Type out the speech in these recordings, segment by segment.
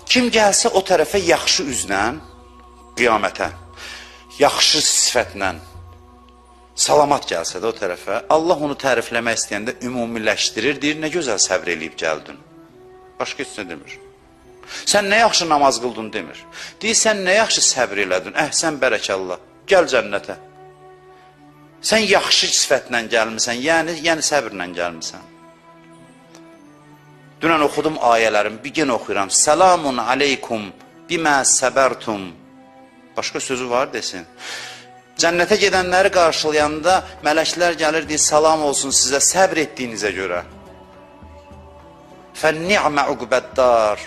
Kim gəlsə o tərəfə yaxşı üzlə, qiyamətə, yaxşı sifətlə, salamat gəlsə də o tərəfə, Allah onu tərifləmək istəyəndə ümumiləşdirir, deyir, nə gözəl səbr eləyib gəldin. Başqa heç nə demir. Sən nə yaxşı namaz qıldın demir. Deyir, sən nə yaxşı səbr elədin, əhsən bərəkəllah, gəl cənnətə. Sən yaxşı sifətlə gəlmisən, yəni səbirlə gəlmisən. Dünən oxudum ayələrim, bir gün oxuyuram. Selamun aleykum bimə səbərtum. Başqa sözü var desin. Cənnətə gedənləri qarşılayanda mələklər gəlir, deyir, salam olsun sizə səbr etdiyinizə görə. Fə ni'mə uqbəddar.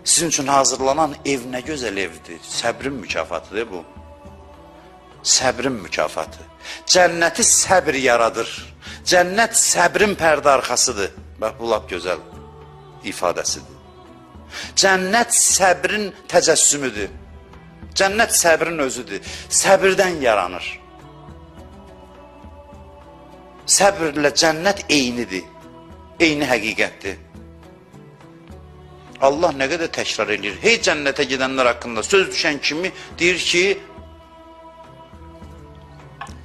Sizin üçün hazırlanan ev nə gözəl evdir. Səbrin mükafatıdır bu. Səbrin mükafatı. Cənnəti səbr yaradır. Cənnət səbrin pərdə arxasıdır. Bax, bu lap gözəl ifadəsidir. Cənnət səbrin təcəssümüdür. Cənnət səbrin özüdür. Səbirdən yaranır. Səbirlə cənnət eynidir. Eyni həqiqətdir. Allah nə qədər təkrar eləyir. Hey cənnətə gedənlər haqqında söz düşən kimi deyir ki,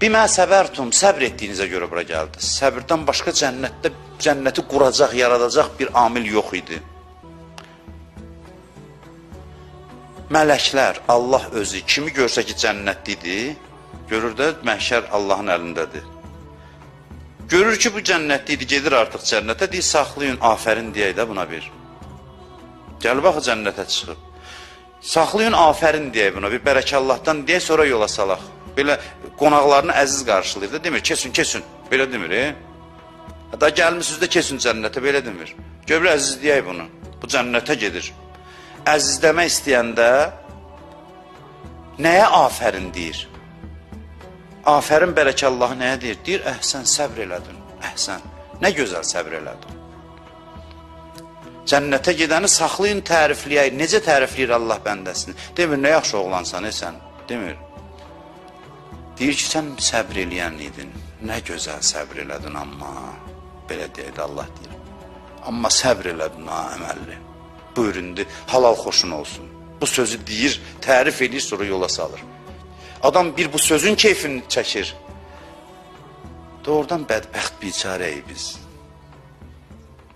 bimə səbərtum, səbr etdiyinizə görə bura gəldiniz. Səbirdən başqa cənnətdə cənnəti quracaq, yaradacaq bir amil yox idi. Mələklər, Allah özü kimi görsə ki cənnətlidir, görür də məhşər Allahın əlindədir. Görür ki bu cənnətlidir, gedir artıq cənnətə, deyir saxlayın, afərin deyək də buna bir. Gəl bax cənnətə çıxıb. Saxlayın, afərin deyək buna, bir bərəkəllahdan deyək, sonra yola salaq. Belə qonaqlarını əziz qarşılayır da, demir, kesin, kesin, belə demir. Hətta gəlmişsiniz də kesin cənnətə, belə demir. Görür, əziz deyək bunu, bu cənnətə gedir. Əzizləmək istəyəndə nəyə afərin deyir? Afərin bərəkəllahı nəyə deyir? Deyir, əhsən, səbr elədin, əhsən. Nə gözəl səbr elədin. Cənnətə gedəni saxlayın, tərifləyək. Necə tərifləyir Allah bəndəsini? Demir, nə yaxşı oğlansan, sən? Demir. Deyir ki, sən səbr eləyən idin. Nə gözəl səbr elədin amma. Belə deyir, Allah deyir. Amma səbr elədin ha, əməlli. Buyur indi, halal xoşun olsun. Bu sözü deyir, tərif eləyir, sonra yola salır. Adam bir bu sözün keyfini çəkir. Doğrudan bədbəxt biçarəyik biz.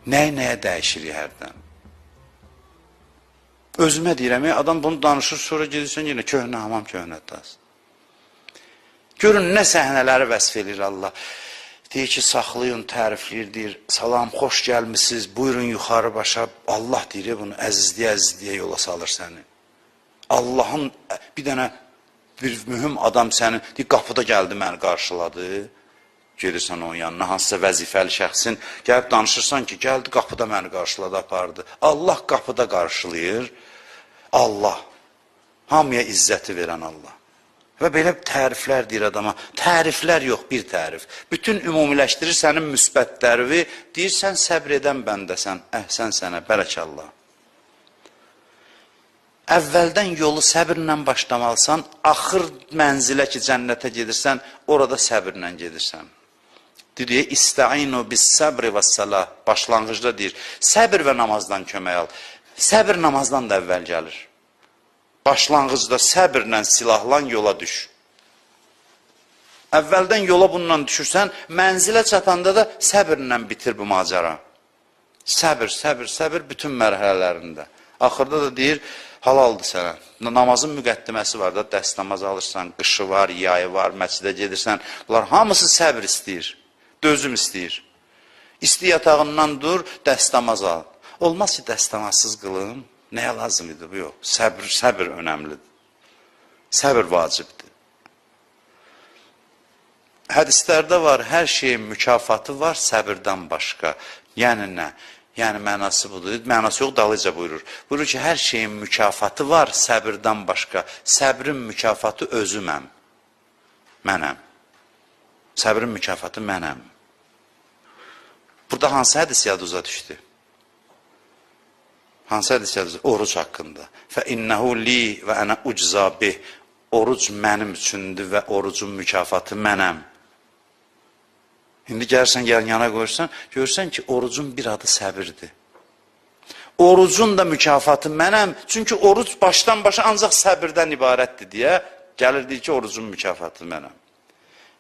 Nəyi nəyə dəyişirik hərdən? Özümə deyirəm, adam bunu danışır, sonra gedirsən yenə köhnə hamam, köhnə tas. Görün nə səhnələri vəsf eləyir Allah. Deyir ki, saxlayın, tərifləyir, deyir, salam, xoş gəlmisiniz, buyurun yuxarı başa. Allah deyir, bunu əzizliyə, əzizliyə yola salır səni. Allahın bir dənə bir mühüm adam səni, deyir, qapıda gəldi, məni qarşıladı. Gedirsən onun yanına, hansısa vəzifəli şəxsin, gəlib danışırsan ki, gəldi qapıda məni qarşıladı, apardı. Allah qapıda qarşılayır. Allah, hamıya izzəti verən Allah. Və belə təriflər deyir adama. Təriflər yox, bir tərif. Bütün ümumiləşdirir sənin müsbətlərini, deyir, sən səbr edən bəndəsən, əhsən sənə, bərəkallah. Əvvəldən yolu səbirlə başlamalısan, axır mənzilə ki, cənnətə gedirsən, orada səbirlə gedirsən. Deyir, İstəinu bis səbri və səlah, başlanğıcda deyir, səbir və namazdan kömək al. Səbir namazdan da əvvəl gəlir. Başlanğıcda səbirlə silahlan yola düş. Əvvəldən yola bununla düşürsən, mənzilə çatanda da səbirlə bitir bu macəra. Səbir, səbir, səbir bütün mərhələlərində. Axırda da deyir, halaldır sənə. Namazın müqəddiməsi var da, dəstəmaz alırsan, qışı var, yayı var, məscidə gedirsən. Bunlar hamısı səbir istəyir, dözüm istəyir. İsti yatağından dur, dəstəmaz al. Olmaz ki, dəstəmazsız qılım. Nəyə lazım idi bu? Yox. Səbir, səbir önəmlidir. Səbir vacibdir. Hədislərdə var, hər şeyin mükafatı var səbirdən başqa. Yəni nə? Yəni mənası budur. Mənası yox, dalıca buyurur. Buyurur ki, hər şeyin mükafatı var səbirdən başqa. Səbrin mükafatı özüməm. Mənəm. Səbrin mükafatı mənəm. Burada hansı hədis yadınıza düşdü? Hansı hədis yadınıza? Oruc haqqında. Fə innehu li və ənə ucza bih. Oruc mənim üçündür və orucun mükafatı mənəm. İndi gəlirsən, yan yana qoyursan, görürsən ki, orucun bir adı səbirdir. Orucun da mükafatı mənəm. Çünki oruc başdan başa ancaq səbirdən ibarətdir deyə gəlir deyir ki, orucun mükafatı mənəm.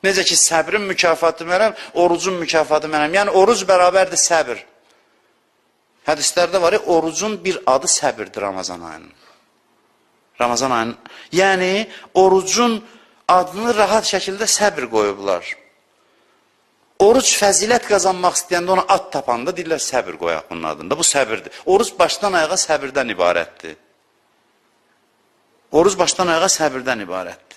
Necə ki, səbrin mükafatı mənəm, orucun mükafatı mənəm. Yəni, oruc bərabərdir səbir. Hədislərdə var ya, orucun bir adı səbirdir Ramazan ayının. Ramazan ayının. Yəni, orucun adını rahat şəkildə səbir qoyublar. Oruc fəzilət qazanmaq istəyəndə ona ad tapanda deyirlər səbir qoyaq bunun adında. Bu səbirdir. Oruc başdan ayağa səbirdən ibarətdir. Oruc başdan ayağa səbirdən ibarətdir.